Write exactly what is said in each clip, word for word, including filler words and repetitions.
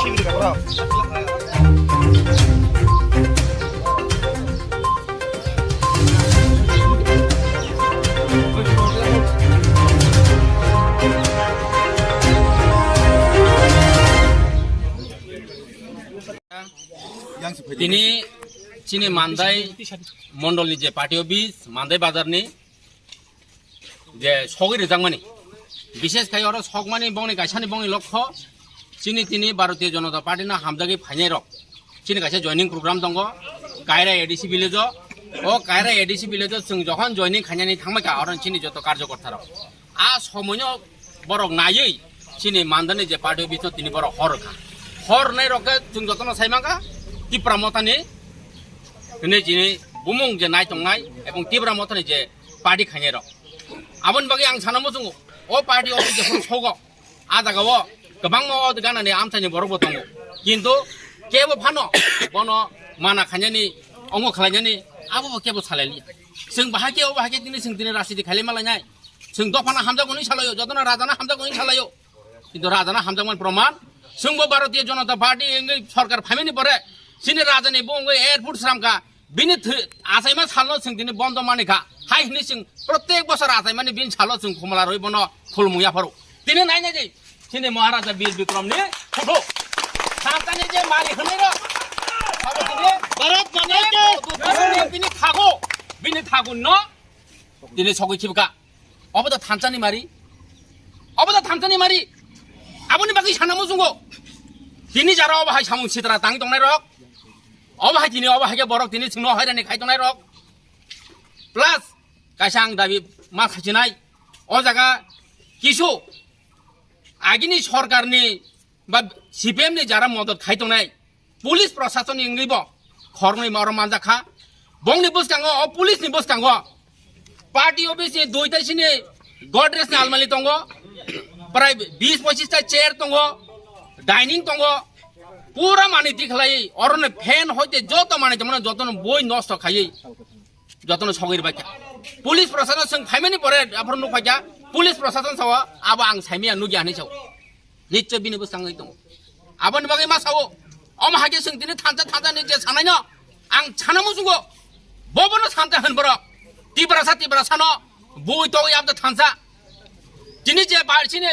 Tini chini Mandai mondolni je party office, Mandai bazarni je sogwi rijak mani, bishes khai oro sokmani bongni kaisani bongni lokho chini tini Bharatiya Janata Party no hamjagwi phainai rok. Chini kaisa joining program tongo Kaira A D C village o. O Kaira A D C village o chwng jokhon joining khainani thangbai kha, oro chini joto karjokorta rok. A somoino borok naiwi chini Mandani je party office no tini borok hor kha. Hor nai rok khe chwng jotono sai mankha Tipra Mothani hwnwi chini bumung je nai tongnai ebong Tipra Mothani je party khainai rok. Aboni bagwi ang sana muchungo, o party office jephuru sogo, a jaga o kwbangma o ganani amchaini borok bo tongo, kintu kebo phano bono mana khainani, ongo khlainani abo bo kebo salai liya. Chwng bahai khe, o bahai khe tini chwng tini rajniti khailai malainai. Chwng dophano hamjakmani salaio, jotono rajano hamjakmani salaio. Kintu rajano hamjakmani proman, chwngbo Bharatiya Janata Party wngwi sorkar phaimani pore chini rajani bo wngwi airport sramkha, bini thwi achaima salno chwng tini bondo manikha. Hai hwnwi chwng protek bosor achaimani bini salo chwng khumla rwi bono khulmung yapharo. Tini nai nai di, chini Maharaja Bir Bikramni photo. Thanchani je mari hwnwi rw, abo tini Bharat Mata ki bini thago, bini thago no tini sogwi khibka. Obo da thanchani mari. Obo da thanchani mari. Aboni bagwi sana muchungo. Tini jara obo hai samung sitra tang tongnai rok. Obo hai tini, obo hai khe borok tini chwngno hairani khai tongnai rok. Plus, kaisa ang dabi ma khachinai. O jaga kisu agini sorkarni ba C P M ni jara modot khai tongnai police prosason ni wngwi bo khoroknwi ma oro manjak kha. Bongni bwskango, o police ni bwskango party office ni duita sini Godrej ni almali tongo, prai bis pochis ta chair tongo, dining tongo, pura mani tikhlai oro ni fan hoite joto mani tongmani joto no boi nosto khaiwi joto no sogwi rwbai kha. Police prosason swng phaimani pore aphuru nuk phaikha, police prosason sao abo ang saimaya nukya hinwi sao. Nichoi bini bwskango tongo. Aboni bagwi ma sao, omo hai khe chwng tini thansa thansa ni je sanaino ang sana muchungo. Bobono thansa hwn borok. Tiprasa Tiprasano bui togwi abda thansa. Tini je bar chini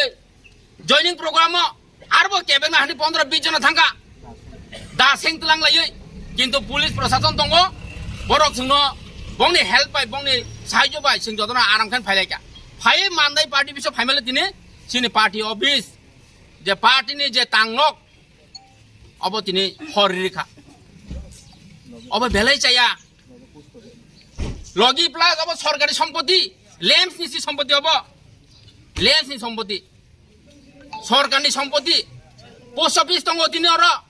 joining program o arbo kebengna hani pondro bis jona thangkha. Da seng tlang laiwi. Kintu police prosason tongo. Borok chwngno bongni help bai, bongni sahajyo bai chwng jotono aram khe phailaikha. Phaiwi Mandai party biso phaimale tini chini party office je party ni je tangnok, obo tini hor riri kha. Obo belai chaya. Logi plus obo sorkari sompoti, lems ni si sompoti obo. Lems ni sompoti. Sorkarni sompoti. Post office tongo tini oro.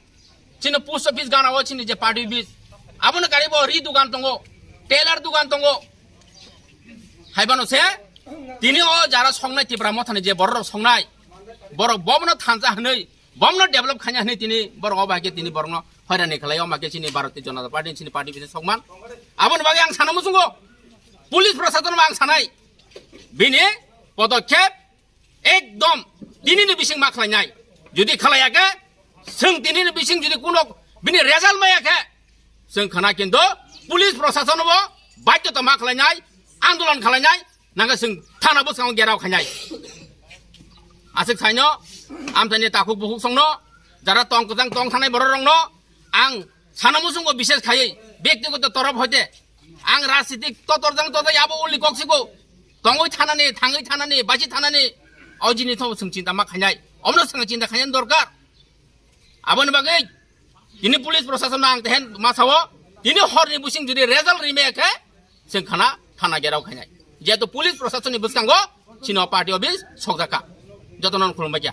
Chini post office gana o chini je party office. Abono kari bo ri dukan tongo. Tailor dukan tongo. Haibano se tini o jara songnai Tipra Mothani je borok rok songnai, borok bobono thansa hwnwi, bobono develop khaina hwnwi tini borok o bahai khe tini borokno hoirani khlai, o ma khe chini Bharatiya Janata Party ni chini party bisi sokman. Aboni bagwi ang sana muchungo police prosason ang sanai bini podokkhep ekdom tinini bising ma khlainai. Jodi khlaiya khe, chwng tinini bising jodi kuno bini result maya khe, chwng khana kintu police prosason bo baidhyota ma khlainai, andolon khlainai, nangkhe chwng thana bwskango gerao khainai. Aswk saino, amchaini takhuk bukhuk songno, jara tong kwchang tong thanai borok rokno ang sana muchungo bishes khaiwi, byaktigoto torof hoite, ang rajnitik totor jang totai abo uli kok siko, tongwi thanani, thangwi thanani, bachi thanani, o jinis no chwng chinta ma khainai, omono chwng chinta khainani dorkar. Aboni bagwi tini police prosason no ang tehen ma sao, tini horni bising jodi result rimaya khe, chwng khana thana gerao khainai. Jehetu police prosason ni bwskango chini o party office sokjakha. Jotono khulumbai kha.